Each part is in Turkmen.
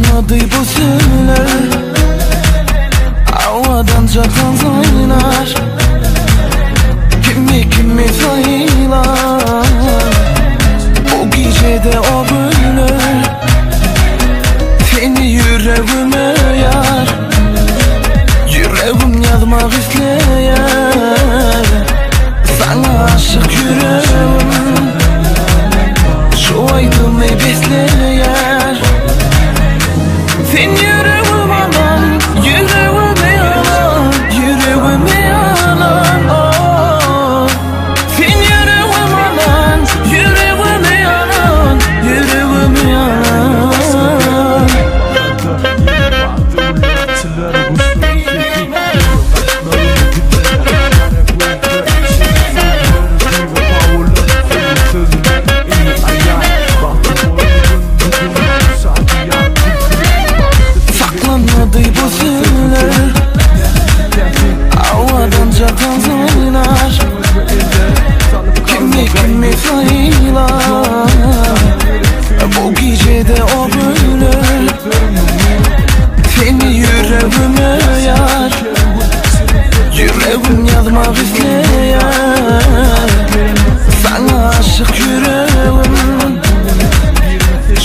Saklanmady bu sözler Havadan çakan saylar Kimi kimi saylar Bu gecede o bölür Seni yüreğime yar Yüreğim yazmak isteyer Sana aşık yüreğim Şu aydınlığı besleyer Sen yüreğim alan, yüreğimi alan, yüreğimi alan oh. Sen yüreğim alan, yüreğimi alan, yüreğimi alan. Saklanmadı bu sözler Havadan çatan saylar Kimi kimi saylar Bu gecede o bölür Seni yüreğime yar Yüreğim yazmak isteyer Sana aşık yüreğim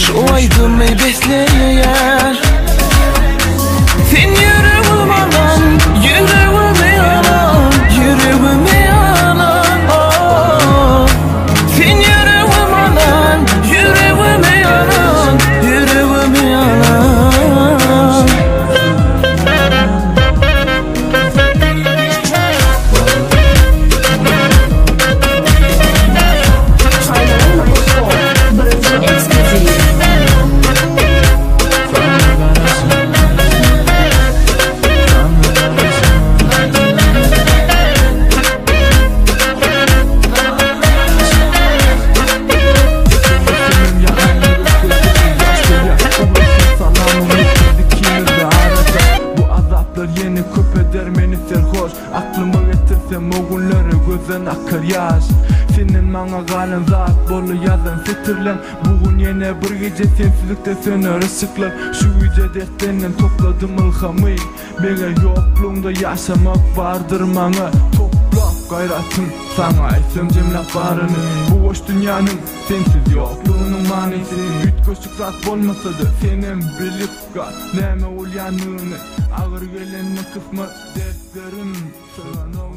Şu aydınlığı besleyer Sen yüreğim alan, yüreğimi alan, yüreğimi alan oh. Sen yüreğim alan, yüreğimi alan, yüreğimi alan. Birinji ekskluziw. Ýene köp eder meni serhoş Aklyma getirsem o günleri gözden akar ýaş Senden maňa galan zat boldy ýazan setirlem Bu gün ýene bir gije sensizlikde söner yşyklar Şu gije dertlenden topladym ylhamy Meger ýoklugyňda ýaşamak bardyr maňa Toplap gaýratym saňa aýtsam jemläp baryny Bu boş dünýäniň sensiz ýoklugynyň manysy Üýtgeşik zat bolmasa-da senem bilip gal Näme bolýanyny Agyr gelende kysmat dertlerim Syganok.